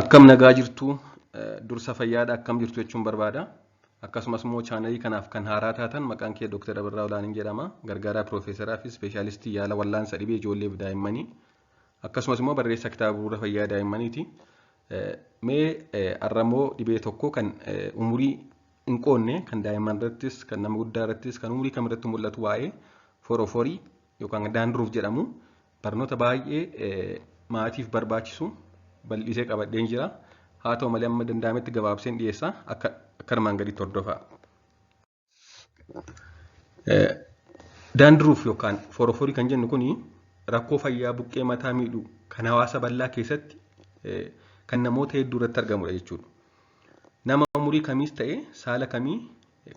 Akkam nagaa jirtu dursa fayyaadha akkam jirtu jechuun barbaada. Akkasumas immoo chaanalii kanaaf kan haaraa taatan maqaan kee Dr. Abirraa Olaaniin jedhama. Gargaaraa Piroofeesaraa fi Ispeeshaalistii yaala wallaansa dhibee ijoollee fi daa'immanii. Akkasumas immoo barreessaa kitaaba bu'uura fayyaa daa'immaniiti. Mee har'a immoo dhibee tokko kan umurii hin qoodne kan daa'imman irrattis kan nama guddaa irrattis kan umurii kam irratti mul'atu waa'ee foroforii yookaan daandruuf jedhamu barnoota baay'ee maatiif barbaachisu bal'isee qabadheen jira. Haa ta'u malee amma danda'ametti gabaabseen dhiyeessa akka akka armaan gaditti hordofaa. Daandruuf yookaan foroforii kan jennu kuni rakkoo fayyaa buqqee mataa miidhu kan hawaasa bal'aa keessatti kan namoota hedduu irratti argamudha jechuudha. Nama umurii kamiis ta'e saala kamii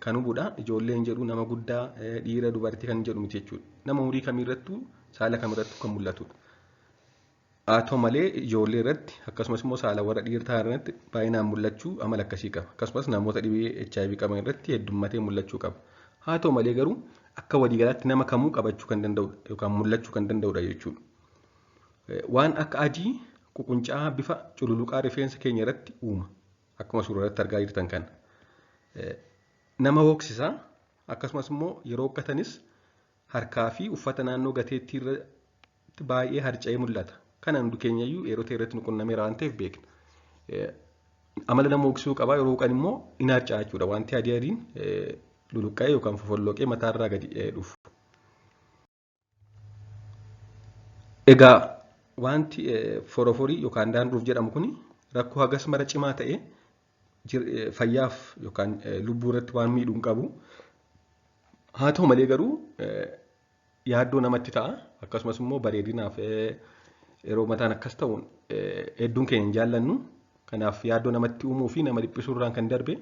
kan hubudha. Ijoollee hin jedhu nama guddaa dhiira dubartii kan jedhu miti jechuudha. Nama umurii kamii irrattuu saala kamirrattuu kan mul'atudha. Haa ta'u malee ijoollee irratti akkasumas immoo saala warra dhiira ta'an irratti baay'inaan mul'achuu amala akkasii qaba. Akkasumas namoota dhibee HIV qaban irratti heddummatee mul'achuu qaba. Haa ta'u malee garuu akka waliigalaatti nama kamuu qabachuu kan danda'udha yookaan mul'achuu kan danda'udha jechuudha. Waan akka adii ququnca'aa bifa cululuqaa rifeensa keenya irratti uuma. Akkuma suura irratti argaa jirtan kana. Nama hooksisa akkasumas immoo yeroo hookkatanis harkaa fi uffata naannoo gateettii irratti baay'ee harca'ee mul'ata. Kana hundi keenyayyuu yeroo ta'e irratti nu qunnameera waan ta'eef beekna. Amala nama hooksisuu qaba yeroo hooqan immoo in harca'a jechuudha. Wanti adii adiin luluqqa'ee yookaan fofolloqee mataarraa gadi dhufu. Egaa wanti foroforii yookaan daandruuf jedhamu kun rakkoo hagas mara cimaa ta'e fayyaaf yookaan lubbuu irratti waan miidhu hin qabu. Haa ta'u malee garuu yaaddoo namatti ta'a. Akkasumas immoo bareedinaaf yeroo mataan akkas ta'u hedduun keenya hin jaallannu. Kanaaf yaaddoo namatti uumuu fi nama dhiphisuu irraan kan darbe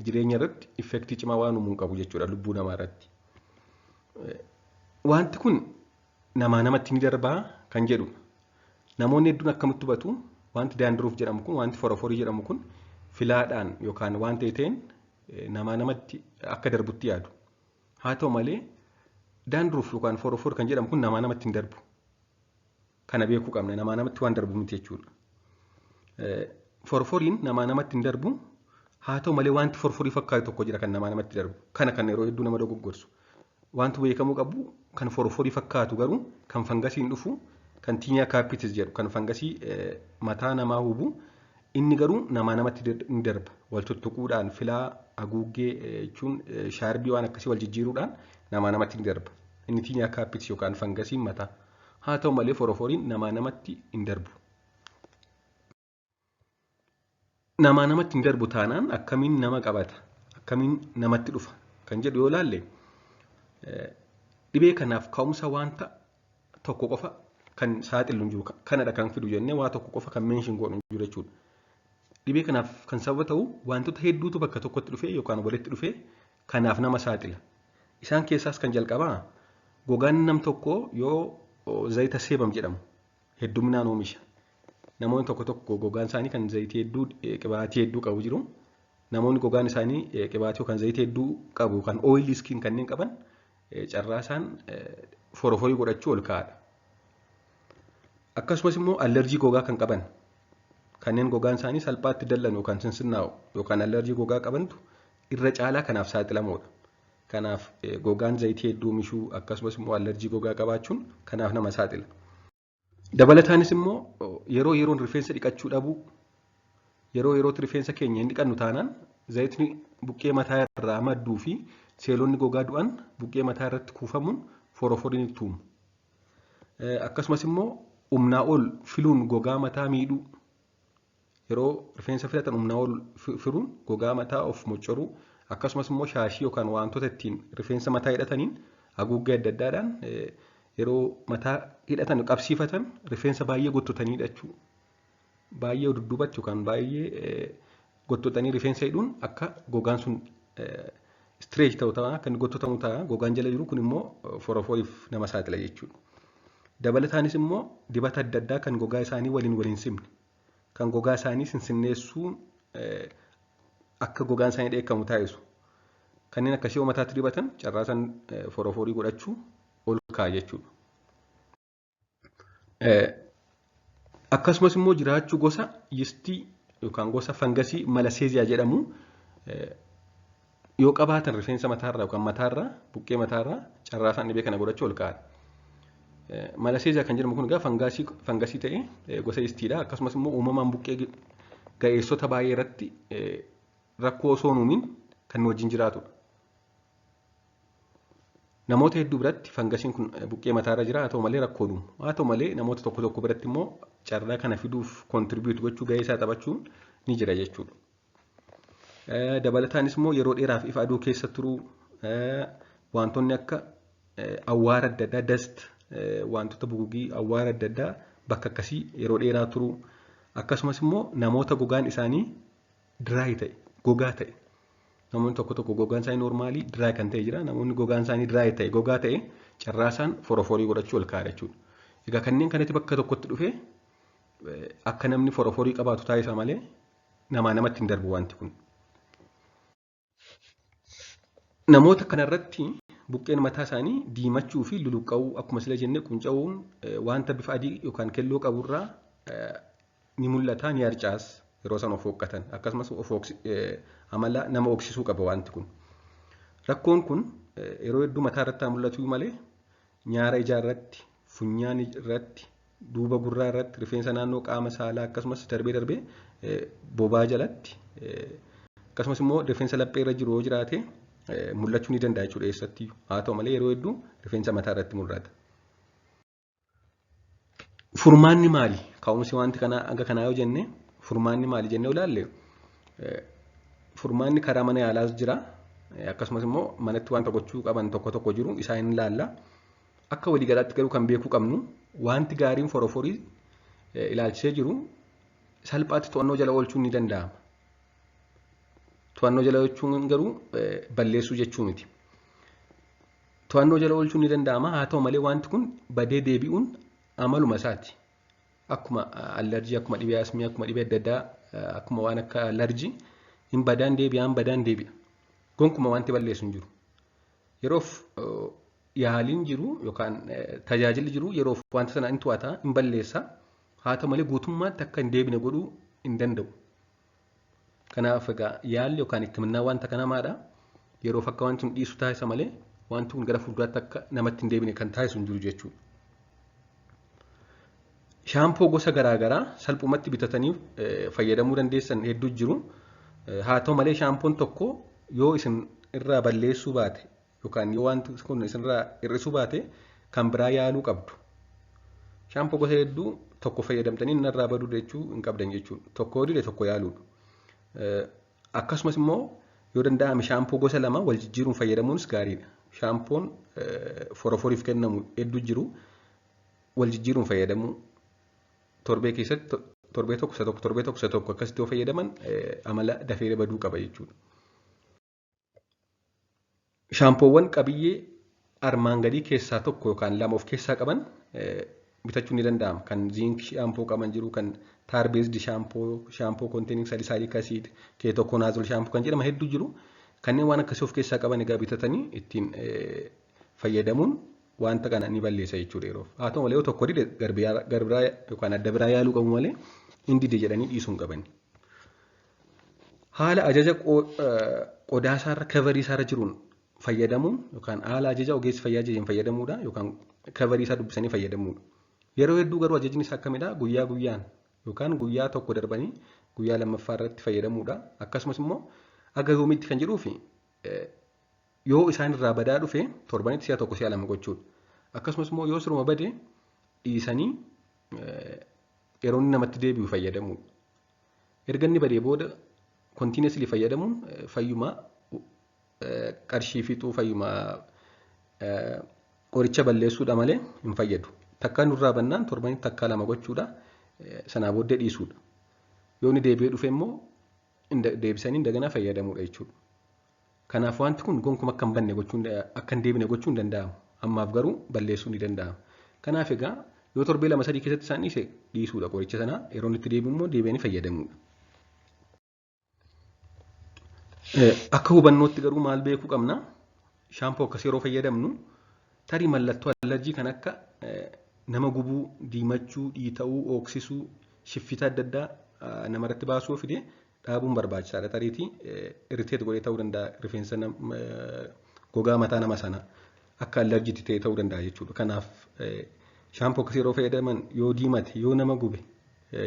jireenya irratti effektii cimaa waan uumuu hin qabu jechuudha lubbuu namaa irratti. Wanti kun namaa namatti ni darbaa kan jedhudha. Namoonni hedduun akkamitti hubatu wanti daandiruuf jedhamu kun wanti foroforii jedhamu kun filaadhaan yookaan waan ta'e ta'een namaa namatti akka darbutti yaadu. Haa ta'u malee daandiruuf yookaan forofor kan jedhamu kun namaa namatti hin darbu. Kana beekuu qabna namaa namatti waan darbu miti jechuudha. Forforiin namaa namatti hin darbu. Haa ta'u malee wanti forforii fakkaatu tokko jira kan namaa namatti darbu. Kana kan yeroo hedduu nama dogoggorsu. Wanti beekamuu qabu kan forforii fakkaatu garuu kan fangasiin dhufu kan tiiniyaa kaapitis jedhu kan fangasii mataa namaa hubu inni garuu namaa namatti ni darba. Wal tuttuquudhaan filaa haguuggee jechuun shaarbii waan akkasii wal jijjiiruudhaan namaa namatti ni darba. Inni tiiniyaa kaapitis yookaan fangasiin mataa. Haa ta'u malee foroforiin namaa namatti hin darbu. Namaa namatti hin darbu taanaan akkamiin nama qabata? Akkamiin namatti dhufa? Kan jedhu yoo ilaalle dhibee kanaaf ka'umsa wanta tokko qofa kan saaxilu hin jiru. Kanadha kan fidu jennee waa tokko qofa kan meenshin goonu hin jiru jechuudha. Dhibee kanaaf kan sababa ta'u wantoota hedduutu bakka tokkotti dhufee yookaan walitti dhufee kanaaf nama saaxila. Isaan keessaas kan jalqabaa gogaan nam tokkoo yoo zayita seebam jedhamu hedduminaan oomisha. Namoonni tokko tokko gogaan isaanii kan zayitii hedduu qibaatii hedduu qabu jiru. Namoonni gogaan isaanii qibaatii yookaan zayitii hedduu qabu kan oily skin kanneen qaban carraa isaan foroforii godhachuu ol ka'aadha. Akkasumas immoo allerjii gogaa kan qaban kanneen gogaan isaanii salphaatti dallanu yookaan sinsinnaa'u yookaan allerjii gogaa qabantu irra caalaa kanaaf saaxilamoodha. Kanaaf gogaan zayitii hedduu oomishuu akkasumas immoo allerjii gogaa qabaachuun kanaaf nama saaxila. Dabalataanis immoo yeroo yeroon rifeensa dhiqachuu dhabuu yeroo yerootti rifeensa keenya hin dhiqannu taanaan zayitni buqqee mataa irraa madduu fi seelonni gogaa du'an buqqee mataa irratti kuufamuun foroforiin itti uumu. Akkasumas immoo humnaa ol filuun gogaa mataa miidhuu yeroo rifeensa filatan humnaa ol firuun gogaa mataa of moccoruu akkasumas immoo shaashii yookaan wantoota ittiin rifeensa mataa hidhataniin haguuggee adda addaadhaan yeroo mataa hidhatan qabsiifatan rifeensa baay'ee gottotanii hidhachuu baay'ee dudduubatti yookaan baay'ee gottotanii rifeensa hidhuun akka gogaan sun stretch ta'u ta'a akka inni gottotamu ta'a gogaan jala jiru kun immoo foroforiif nama saaxila jechuudha. Dabalataanis immoo dibata adda addaa kan gogaa isaanii waliin waliin simne kan gogaa isaanii sinsinneessuun akka gogaan isaanii dheekkamu taasisu. Kanneen akkasii yoo mataatti dibatan carraa san foroforii godhachuu ol ka'a jechuudha. Akkasumas immoo jiraachuu gosa yistii yookaan gosa fangasii Malassezia jedhamu yoo qabaatan rifeensa mataarraa yookaan mataarraa, buqqee mataarraa, carraa isaan dhibee kana godhachuu ol ka'aadha. Malassezia kan jedhamu kun egaa fangasii ta'ee gosa yistiidha. Akkasumas immoo uumamaan buqqee ga'eessota baay'ee irratti rakkoo osoo hin uumin kan nu wajjin jiraatudha. Namoota hedduu biratti fangasiin kun buqqee mataarra jira, haa ta'u malee rakkoo dhumu. Haa ta'u malee namoota tokko tokko biratti immoo carraa kana fiduuf contribute gochuu, gahee isaa taphachuun ni jira jechuudha. Dabalataanis immoo yeroo dheeraaf ifa aduu keessa turuu, wantoonni akka awwaara adda addaa, dust, wantoota bugugii, awwaara adda addaa bakka akkasii yeroo dheeraa turuu, akkasumas immoo namoota gogaan isaanii dry ta'e, gogaa ta'e. Namoonni tokko tokko gogaan isaanii normaalii dry kan ta'e jira. Namoonni gogaan isaanii dry ta'e, gogaa ta'e, carraa isaan foroforii godhachuu ol kaa'aa jechuudha. Egaa kanneen kanatti bakka tokkotti dhufee akka namni foroforii qabaatu taasisa malee namaa namatti hin darbu wanti kun. Namoota kanarratti buqqeen mataa isaanii diimachuu fi luluqqa'uu, akkuma sila jennee qunca'uun wanta bifa adii yookaan kelloo qaburraa ni mul'ata, ni harcaas yeroo isaan of hooqqatan, akkasumas of amala nama hooqsisuu qaba wanti kun. Rakkoon kun yeroo hedduu mataa irratti haa mul'atu malee nyaara ijaa irratti, funyaan irratti, duuba gurraa irratti, rifeensa naannoo qaama saalaa, akkasumas darbee darbee bobaa jalatti, akkasumas immoo rifeensa laphee irra jiru yoo jiraate mul'achuu ni danda'a jechuudha eessatti. Haa ta'u malee yeroo hedduu rifeensa mataa irratti mul'ata. Furmaanni maali? Ka'umsi wanti kanaa hanga kanaa yoo jenne, furmaanni maali jennee ilaalle, furmaanni karaa mana yaalaas jira. Akkasumas immoo manatti wanta gochuu qaban tokko tokko jiru, isaan hin ilaalla. Akka waliigalaatti garuu kan beekuu qabnu, wanti gaariin foroforii ilaalchisee jiru salphaatti to'annoo jala oolchuun ni danda'ama. To'annoo jala oolchuun garuu balleessuu jechuu miti. To'annoo jala oolchuun ni danda'ama. Haa ta'u malee wanti kun badee deebi'uun amaluma isaati. Akkuma allerjii, akkuma dhibee asmii, akkuma dhibee adda addaa, akkuma waan akka allerjii hin badaan deebi'a, hin badaan deebi'a. Gonkuma wanti balleessu hin jiru. Yeroof yaaliin jiru yookaan tajaajilli jiru yeroof wanta sana hin to'ata, hin balleessa. Haa ta'u malee guutummaatti akka hin deebine godhuu hin danda'u. Kanaaf egaa yaalli yookaan hikimnaa wanta kana maadha? Yeroof akka wanti sun dhiisu taasisa malee wanti kun gara fuulduraatti akka namatti hin deebine kan taasisu hin jiru jechuudha. Shaampoo gosa garaagaraa salphumatti bitatanii fayyadamuu dandeessan hedduu jiru. Haa ta'u malee shaampoon tokko yoo isin irraa balleessuu baate yookaan yoo wanti kun isinirraa hir'isuu baate kan biraa yaaluu qabdu. Shaampoo gosa hedduu tokko fayyadamtanii inni irraa baduu jechuu hin qabdan jechuudha. Tokko yoo dide tokko yaaluudha. Akkasumas immoo yoo danda'ame shaampoo gosa lama wal jijjiiruun fayyadamuunis gaariidha. Shaampoon foroforiif kennamu hedduu jiru, wal jijjiiruun fayyadamuu, torbee keessatti torbee tokko isa tokko, torbee tokko isa tokko, akkasitti yoo fayyadaman amala dafee baduu qaba jechuudha. Shaampoowwan qabiyyee armaan gadii keessaa tokko yookaan lama of keessaa qaban bitachuun ni danda'ama. Kan zinc shaampoo qaban jiru, kan tar based shampoo, shampoo containing salicylic acid, ketoconazole shampoo kan jedhaman hedduu jiru. Kanneen waan akkasii of keessaa qaban egaa bitatanii ittiin fayyadamuun wanta kana ni balleessa jechuudha yeroof. Haa ta'u malee yoo tokko dide garbiraa yookaan adda biraa yaaluu qabu malee hin dide jedhanii dhiisuu hin qabani. Haala ajaja qodaa isaarra, coverii isaarra jiruun fayyadamuun yookaan haala ajaja ogeessi fayyaa ajajeen fayyadamuudha yookaan coverii isaa dubbisanii fayyadamuudha. Yeroo hedduu garuu ajajni isaa akkamidha? Guyyaa guyyaan yookaan guyyaa tokko darbanii guyyaa lammaffaa irratti fayyadamuudha. Akkasumas immoo aga yoomiitti kan jedhuu fi yoo isaan irraa badaa dhufe torbanitti si'a tokko, si'a lama gochuudha. Akkasumas immoo yoo siruma bade dhiisanii yeroo inni namatti deebi'u fayyadamuudha. Erga inni badee booda continuously fayyadamuun fayyuma qarshii fixuu, fayyuma qoricha balleessuudha malee hin fayyadu. Takkaa nurraa bannaan torbanitti takkaa lama gochuudha. Sanaa booddee dhiisuudha. Yoo inni deebi'ee dhufe immoo deebisanii daganaa fayyadamuudha jechuudha. Kanaaf wanti kun gonkuma akka hin banne gochuun, akka hin deebine gochuun hin danda'amu. Ammaaf garuu balleessuun ni danda'ama. Kanaaf egaa yoo torbee 2, 3 keessatti isaan dhiise dhiisuudha qoricha sana, yeroo inni itti deebi'u immoo deebi'anii fayyadamuudha. Akka hubannootti garuu maal beekuu qabna? Shaampoo akkasii yeroo fayyadamnu tarii mallattoo allerjii kan akka Nama gubuu, diimachuu, dhiita'uu, ooksisuu, shiffita adda addaa namarratti baasuu yoo fide dhaabuun barbaachisaadha. Tariitii irriteet godhee ta'uu danda'a rifeensa gogaa mataa nama sanaa akka allerjiitti ta'e ta'uu danda'a jechuudha. Kanaaf shaampoo akkasii yeroo fayyadaman yoo diimate, yoo nama gube,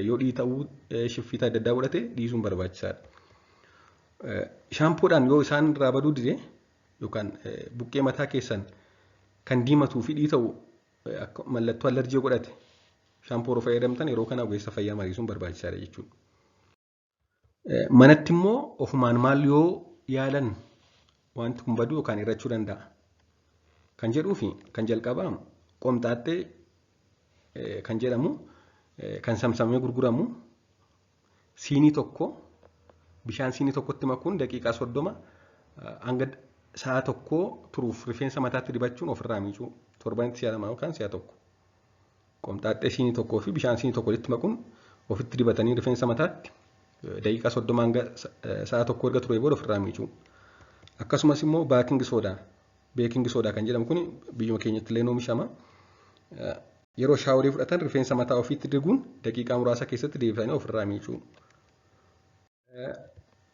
yoo dhiita'uu, shiffita adda addaa godhate dhiisuun barbaachisaadha. Shaampoodhaan yoo isaan irraa baduu dide yookaan buqqee mataa keessan kan diimatuu fi dhiita'u mallattoo allerjii godhate shaampoo yeroo fayyadamtan yeroo kana ogeessa fayyaa mariisuun barbaachisaadha jechuudha. Manatti immoo ofumaan maal yoo yaalan wanti kun baduu yookaan hir'achuu danda'a kan jedhuu fi kan jalqabaa qomxaaxxee kan jedhamu kan samsamee gurguramu siinii tokko bishaan siinii tokkotti makuun daqiiqaa 30 hanga sa'a tokkoo turuuf rifeensa mataatti dibachuun ofirraa miicuu torbanitti si'a lama yookaan si'a tokko. Qomxaaxxee siinii tokkoo fi bishaan siinii tokko walitti makuun ofitti dibatanii rifeensa mataatti daqiiqaa 30 hanga sa'a tokkoo erga turee booda ofirraa miicuu. Akkasumas immoo baakingi soodaa beekingi soodaa kan jedhamu kun biyyuma keenyatti illee oomishama. Yeroo shaaworii fudhatan rifeensa mataa ofiitti diguun daqiiqaa muraasa keessatti deebisanii ofirraa miicuu.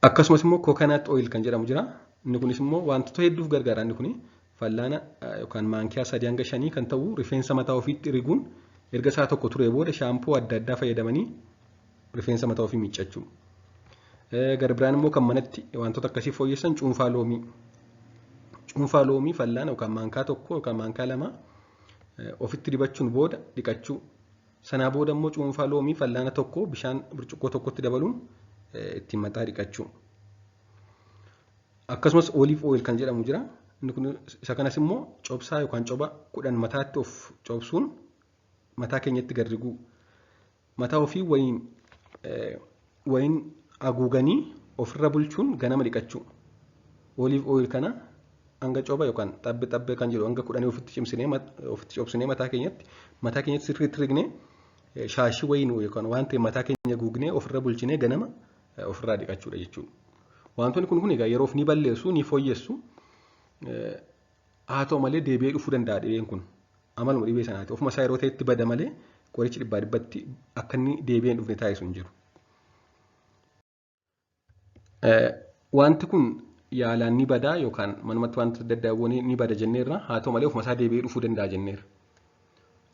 Akkasumas immoo coconut oil kan jedhamu jira. Inni kunis immoo wantoota hedduuf gargaara. Inni kuni fallaana yookaan maankiyaa 3 hanga 5 kan ta'u rifeensa mataa ofiitti riguun erga sa'a tokko turee booda shaampoo adda addaa fayyadamanii rifeensa mataa ofii miiccachuu. Gara biraan immoo kan manatti wantoota akkasii fooyyessan cuunfaa loomii. Cuunfaa loomii fallaana yookaan maankaa tokko yookaan maankaa lama ofitti dibachuun booda dhiqachuu. Sanaa booda immoo cuunfaa loomii fallaana tokko bishaan burcuqqoo tokkotti dabaluun ittiin mataa dhiqachuu. Akkasumas olive oil kan jedhamu jira. Inni kun isa kanas immoo cobsaa yookaan coba 10 mataatti of cobsuun mataa keenyatti gad riguu. Mataa ofii wayiin haguuganii ofirra bulchuun ganama dhiqachuu. Olive oil kana hanga coba yookaan xabbe xabbee kan jedhu hanga 10 ofitti cimsinee ofitti cobsinee mataa keenyatti sirriitti rignee shaashii wayiin yookaan waan ta'e mataa keenya guugnee ofirra bulchinee ganama ofirraa dhiqachuudha jechuudha. Wantoonni kun egaa yeroof ni balleessu, ni fooyyessu. Haa ta'u malee deebi'ee dhufuu danda'a dhibeen kun. Amaluma dhibee sanaati. Ofuma isaa yeroo ta'etti bada malee qorichi dhibbaa dhibbatti akka inni deebi'ee hin dhufne taasisu hin jiru. Wanti kun yaalaan ni badaa yookaan manumatti wanta adda addaa ni bada jenneerra, haa ta'u malee ofuma isaa deebi'ee dhufuu danda'a jenneerra.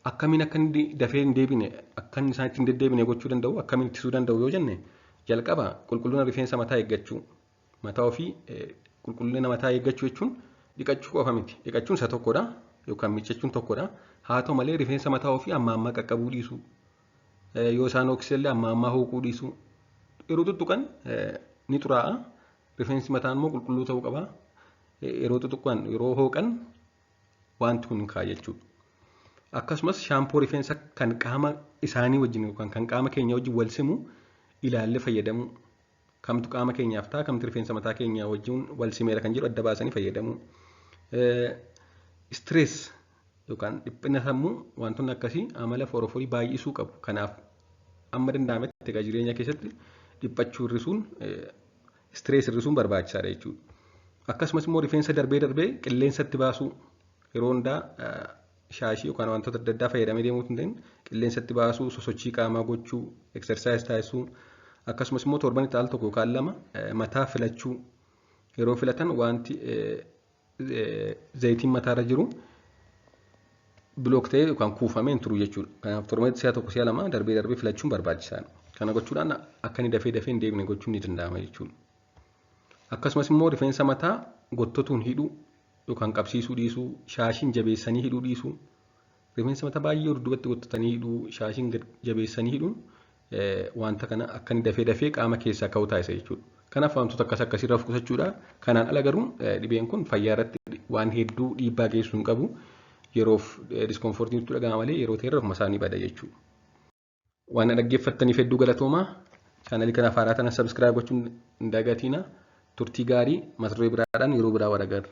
Akkamiin akka inni dafee hin deebine, akka inni isaan ittiin deddeebine gochuu danda'u, akkamiin ittisuu danda'u yoo jenne, jalqaba qulqullina rifeensa mataa eeggachuu. Mataa ofii qulqullina mataa eeggachuu jechuun dhiqachuu qofa miti. Dhiqachuun isa tokkodha yookaan miiccachuun tokkodha. Haa ta'u malee rifeensa mataa ofii amma ammaa qaqqabuu dhiisuu. Yoo isaan hooqsisellee amma ammaa hooquu dhiisuu. Yeroo tuttuqan ni xuraa'a. Rifeensi mataa immoo qulqulluu ta'uu qaba. Yeroo tuttuqan, yeroo hooqan wanti kun ka'a jechuudha. Akkasumas shaampoo rifeensa kan qaama isaanii wajjin yookaan kan qaama keenya wajjin wal simu ilaallee fayyadamuu. Kamtu qaama keenyaaf ta'a, kamtu rifeensa mataa keenya wajjin wal simeera kan jedhu adda baasanii fayyadamuu. Stress yookaan dhiphina sammuu, wantoonni akkasii amala foroforii baay'isuu qabu. Kanaaf amma danda'ametti egaa jireenya keessatti dhiphachuu hir'isuun, stress hir'isuun barbaachisaadha jechuudha. Akkasumas immoo rifeensa darbee darbee qilleensatti baasuu, yeroo hundaa shaashii yookaan wantoota adda addaa fayyadamee deemuu hin ta'in qilleensatti baasuu, sosochii qaamaa gochuu, exercise taasisuu, akkasumas immoo torbanitti al tokko yookaan lama mataa filachuu. Yeroo filatan wanti zayitiin mataarra jiru block ta'ee yookaan kuufamee hin turu jechuudha. Kanaaf torbanitti si'a tokko, si'a lama darbee darbee filachuun barbaachisaadha. Kana gochuudhaan akka inni dafee dafee hin deebine gochuun ni danda'ama jechuudha. Akkasumas immoo rifeensa mataa gottotuun hidhuu yookaan qabsiisuu dhiisuu, shaashiin jabeessanii hidhuu dhiisuu, rifeensa mataa baay'ee dudduubatti gottotanii hidhuu, shaashiin jabeessanii hidhuun wanta kana akka inni dafee dafee qaama keessaa ka'u taasisa jechuudha. Kanaaf wantoota akkas akkasiirraa of qusachuudha. Kanaan ala garuu dhibeen kun fayyaa irratti waan hedduu dhiibbaa geessisuu hin qabu. Yeroof discomfortiin itti dhaga'ama malee yeroo ta'e irra ofuma isaa ni bada jechuudha. Waan dhaggeeffattaniif hedduu galatoomaa. Chaanalii kanaaf haaraa tanan subscribe gochuun hin dagatinaa. Turtii gaarii, mata duree biraadhaan yeroo biraa wal agarra.